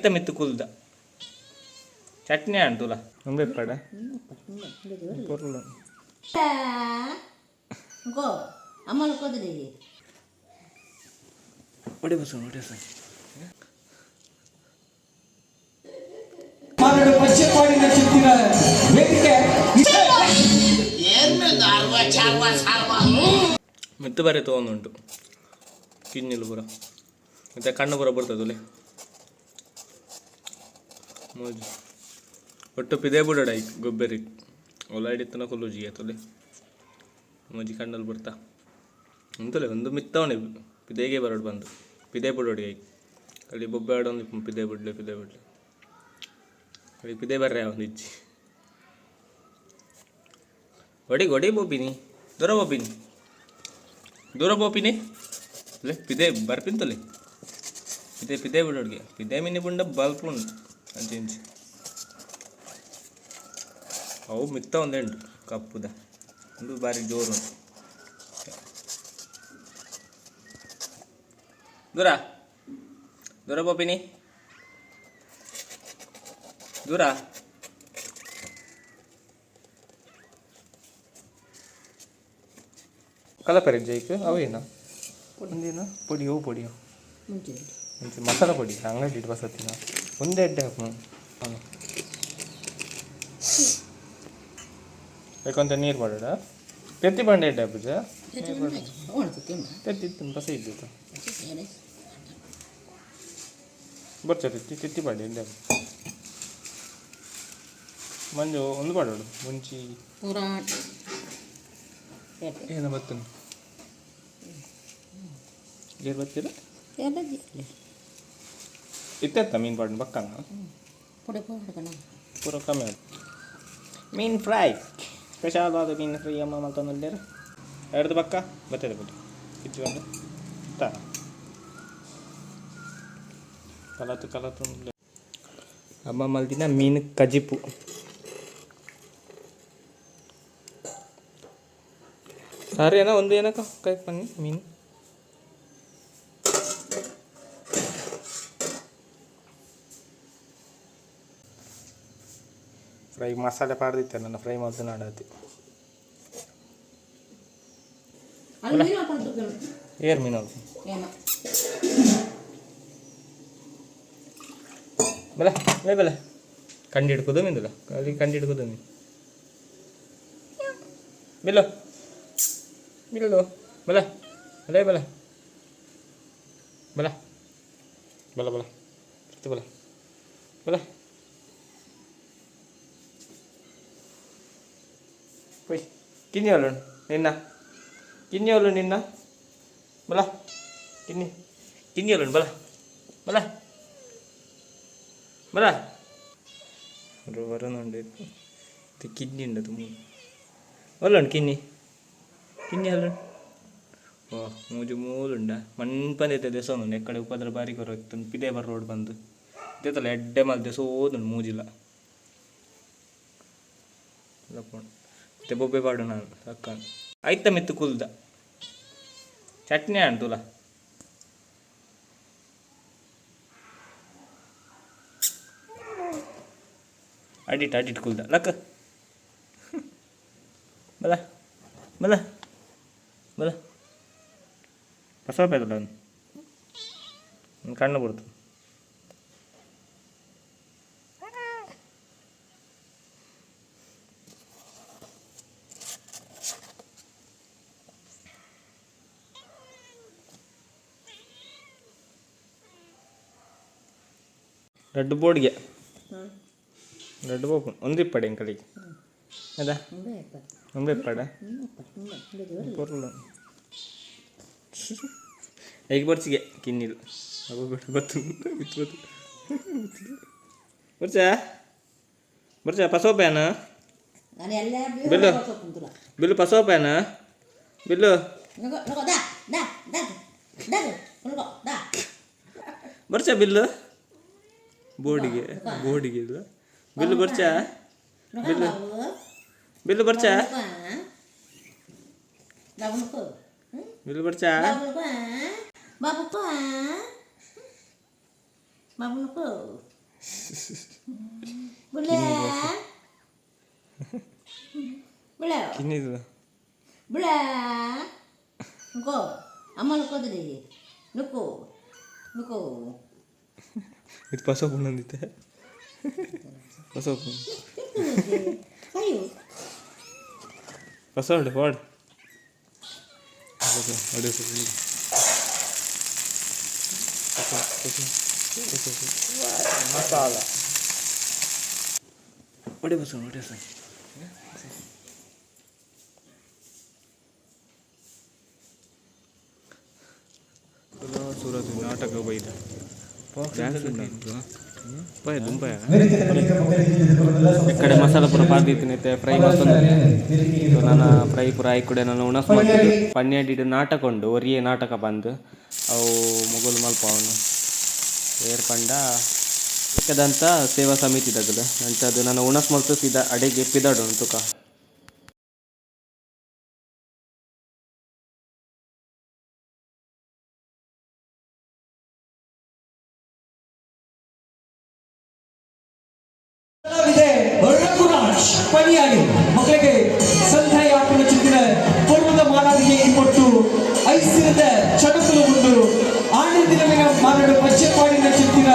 ಐತ ಮಿತ್ತ್ ಕುಲ್ದ ಚಟ್ನಿ ಆಂಡ್ ತೂಲ ಉಂಬೆ ಪಡ ಪೊರ್ಲು. ಗೋ ಅಮ್ಮನ ಕೊದಿರಿ. ಒಡೆ ಬಸ್ಸು ಒಡೆ ಬಸ್ಸು. ಮಾನಡು ಪಶ್ಚಿಮವಾಡಿನ ಚಿತ್ತಿನ ವೇದಿಕೆ. ಮಿತ್ತು ಬರೆ ತೊಗೊಂಡುಂಟು ಕಿನ್ನಿಲು ಪೂರ, ಮತ್ತೆ ಕಣ್ಣು ಪೂರ ಬರ್ತದೆ ಒಲೆ ಮೋಜು. ಒಟ್ಟು ಪಿದೆ ಬುಡಡ ಐಕ್ ಗೊಬ್ಬೆರಿ ಒಲ ಹಿಡಿತನ ಕುಲ್ಲುಜಿ ಆತೊಲೆ ಮೋಜಿ ಕಣ್ಣಲ್ಲಿ ಬರ್ತಾ ಉಂತಲೆ ಒಂದು ಮಿತ್ತವನೆ ಪಿದೆಗೆ ಬರೋಡು ಬಂದು ಪಿದೆ ಬುಡೋಡಿ ಐಕ್ ಅಲ್ಲಿ ಬೊಬ್ಬೆ ಆಡೊಂದು ಪಿದೆ ಬಿಡ್ಲೆ ಪಿದೆ ಬಿಡ್ಲೆ ಅಲ್ಲಿ ಪಿದೆ ಬರ್ರೆ ಒಂದು ಇಜ್ಜಿ. ಒಡಿ ಒಡಿ ಬೋಪಿನಿ ದೂರ ಬೋಪಿನಿ ದೂರ ಬೋಪಿನಿ ಲೇ ಪಿದೆ ಬರ್ಪಿಂತಲೆ ಪಿದೆ ಪಿದೆ ಬಿಡೋಡ್ಗೆ ಪಿದೆ ಮಿನಿ ಬುಂಡ ಬಲ್ಪುಂಡು ಅಂಚೆ ಇಂಚಿ ಅವು ಮಿತ್ತ ಒಂದೆಂಟು ಕಪ್ಪುದ ಒಂದು ಬಾರಿ ಜೋರು ಉಂಟು. ದೂರ ದೂರ ಬೋಪಿನಿ ದೂರ. ಕಲಪೆರೆ ಜೈಕ್ ಅವೇನ ಒಂದೇನು ಪೊಡಿ ಅವು ಪೊಡಿ. ಮುಂಚೆ. ಮುಂಚೆ ಮಸಾಲ ಪೊಡಿ ಅಂಗಡಿ ಇಟ್ಟು ಬಸತ್ತಿನ ಒಂದೇ ಎಡ್ಡೆ ಹಾಕು ಹಾಂ ಯಾಕಂತ ನೀರು ಮಾಡೋಣ ತೆತ್ತಿ ಬಂಡೆ ಎಡ್ಡೆ ಹಾಕುಜ. ತೆತ್ತಿ ಇತ್ತು ಬಸ ಇದ್ದಿತ್ತು ಬೊಚ್ಚ ತೆತ್ತಿ ತೆತ್ತಿ ಪಾಡಿ ಎಡ್ಡೆ ಹಾಕು. ಮಂಜು ಒಂದು ಪಾಡೋಡು ಮುಂಚಿ. ಪೂರ. ಏನ ಬತ್ತನು ಏರ್ ಬತ್ತಿರ. ಇತ್ತೆತ್ತ ಮೀನು ಪಾಡು ಬಕ್ಕನ. ಪುಡಿ ಪುಡಿ. ಪೂರ ಕಮ್ಮಿ ಆಯ್ತು. ಮೀನು ಫ್ರೈ ಸ್ಪೆಷಲ್ ಆದ ಮೀನು ಫ್ರೈ ಅಮ್ಮ ಮಲ್ತೊಂದುಲ್ಲೆರ್. ಎರಡು ಬಕ್ಕ ಬತ್ತದೆ ಬುಡ್ಡಿ ಇಜ್ಜಿ ಒಂದು ತಾ ಕಲತು ಕಲತು ಅಮ್ಮ ಮಲ್ದಿನ ಮೀನು ಕಜಿಪು ಸರಿನಾ? ಒಂದು ಏನಕ್ಕ ಕೈ ಪನ್ನಿ ಮೀನು ಫ್ರೈ ಮಸಾಲೆ ಪಾಡ್ದಿತ್ತೆ ನನ್ನ ಫ್ರೈ ಮಲ್ತು ನಾಡತಿ. ಅಲ್ಲಿ ಮೀನು ಹಾಕೊಂಡು. ಏರ್ ಮೀನು ಅದು? ಏನೋ. ಬಲ ಲೇ ಬಲ ಕಂಡು ಹಿಡ್ಕೋದು ಮೀನುಲ್ಲ ಅಲ್ಲಿ ಕಂಡು ಹಿಡ್ಕೋದು ಮೀನು. ಬಿಲ್ಲು ಬಿಲ್ಲು ಬಲ ಅಲೇ ಬಲ ಬಲ ಬಲ ಬಲ ಬಲ ಬಲ ಪೊಯ್ ಕಿನ್ನಿ ಅಲ್ಲ ನಿನ್ನ ಕಿನ್ನಿ ಅಲ್ಲ ನಿನ್ನ ಬಲ ಕಿನ್ನಿ ಕಿನ್ನಿ ಅಲ್ಲ ಬಲ ಬಲ ಬಲ ಬರೋನುಂಡು. ಇದು ಕಿನ್ನಿ ಉಂಡು ತುಂಬ ಒಲ್ಲುಂಡು ಕಿನ್ನಿ ಕಿನ್ನಿ ಅಲ್ಲ. ಓ ಮೂಜು ಮೂಲುಂಡ ಮನ್ಪಂದೈತೆ ದೆಸೊಂದುಂಡು ಎಕ್ಕಡೆ ಉಪದ್ರ ಬಾರಿ ಕೊರ ಪಿದೆ ಬರ್ ರೋಡ್ ಬಂದು ಇದೇತಲ್ಲ ಎಡ್ಡೆ ಮಲ್ತೆ ಸೋದುಂಡು ಮೂಜಿಲ ಲಪ್ಪುಂಡು. ಮತ್ತೆ ಬೊಬ್ಬೆ ಪಾಡು ನಾನು ಅಕ್ಕ ಐತ ಮಿತ್ತು ಕುಲ್ದ ಚಟ್ನಿ ಆಂಡ್ ತೂಲ. ಅಡಿಟ್ ಅಡಿಟ್ ಕುಲ್ದ ಲಕ್ಕ ಬಲ ಬಲ ಬಲ ಬಸವ ಪೇದಲ್ಲ ಕಣ್ಣು ಬಿಡ್ತು. ರಡ್ಡು ಬೋರ್ಡ್ಗೆ ರಡ್ಡು ಬೋಪು ಒಂದು ಇಪ್ಪಡೆ ಎಂಕಲಿಗೆ ಅದ ಒಂದೇ ಇಪ್ಪಡ ಪೊರ್ಲು ಐಕ್ ಬರ್ಚಿಗೆ ಕಿನ್ನಿಲ್ ಅಬ್ಬ ಬೇಡ ಬತ್ತು ಬಿತ್ತು ಬತ್ತು ಬರ್ಚಾ ಬರ್ಚಾ ಪಸೋಪ್ಯಾನ. ನಾನು ಎಲ್ಲ. ಬಿಲ್ಲು. ಬಿಲ್ಲು ಪಸೋಪ್ಯಾನ ಬಿಲ್ಲು. ದಾ ದಾ ದಾ ದಾ ದಾ. ಬರ್ಚಾ ಬಿಲ್ಲು ಬೋರ್ಡಿಗೆ ಬೋರ್ಡಿಗೆ ಇಲ್ಲ ಬಿಲ್ಲು ಬರ್ಚಾ ಬಿಲ್ಲು ಬಿಲ್ಲು ಬರ್ಚಾ ಬಿಲ್ಲು ಬರ್ಚಾ. ಬಾಬು. ಮಾಮುನುಕೋ ಬುಲೆ ಬುಲೆ ಕಿನ್ನಿದು ಬುಳೆ ನುಕೋ ಅಮ್ಮ ನುಕೋದ್ರಿ ನುಕೋ ನುಕೋ. ಇದು ಪಸ ಪುಣ್ಣಂದಿತ್ತೆ, ಪಸ. ಅಯ್ಯೋ. ಪಸ ಹೊಡೆ ಹೊಡ್ ಹೊಡೆ. ಮಸಾಲ ಹೊಡೆ, ಬಸ ಹೊಡೆ ಸರ್. ಸೂರತ್ ನಾಟಕ ಬೈದ ದುಂಬಾಯ. ಕಡೆ ಮಸಾಲ ಪೂರ ಪಾರ್ದಿತ್ತಿನೈತೆ, ಫ್ರೈ ಮತ್ತೊಂದು ನನ್ನ ಫ್ರೈ ಪೂರ ಆಯ್ಕುಡೆ ನಾನು ಉಣಸ್ ಮಾಡ್ತಿದ್ದೆ. ಪನ್ನೆರಡು ನಾಟಕ ಉಂಡು, ಒರಿಯೇ ನಾಟಕ ಬಂದು ಅವು ಮೊಗಲು ಮಲ್ಪ ಅವನು ಏರ್ ಪಂಡ ಬೇಕಾದಂಥ ಸೇವಾ ಸಮಿತಿ ತಗದು ಅಂಚದು ನನ್ನ ಉಣಸ್ ಮಲ್ತು ಸೀದಾ ಅಡೆಗೆ ಪಿದಾಡು ತುಕ. ಕಲಾವಿದೆ ರಘುರಾಜ್ ಪಣಿಯಾಡಿ ಮಕ್ಕಳಿಗೆ ಸಂಧ್ಯಾಯ ಹಾಕುವ ಚಿತ್ತಿನ ಪೂರ್ವದ ಮಾನಾದಿಗೆ ಕೊಟ್ಟು ಐಸಿರದ ಚಣಕಲು ಉಂಡು ಆನೆ ದಿನವಿನ ಮಾನಡು ಪಚ್ಚೆಪಾಡಿನ ಚಿತ್ತಿನ.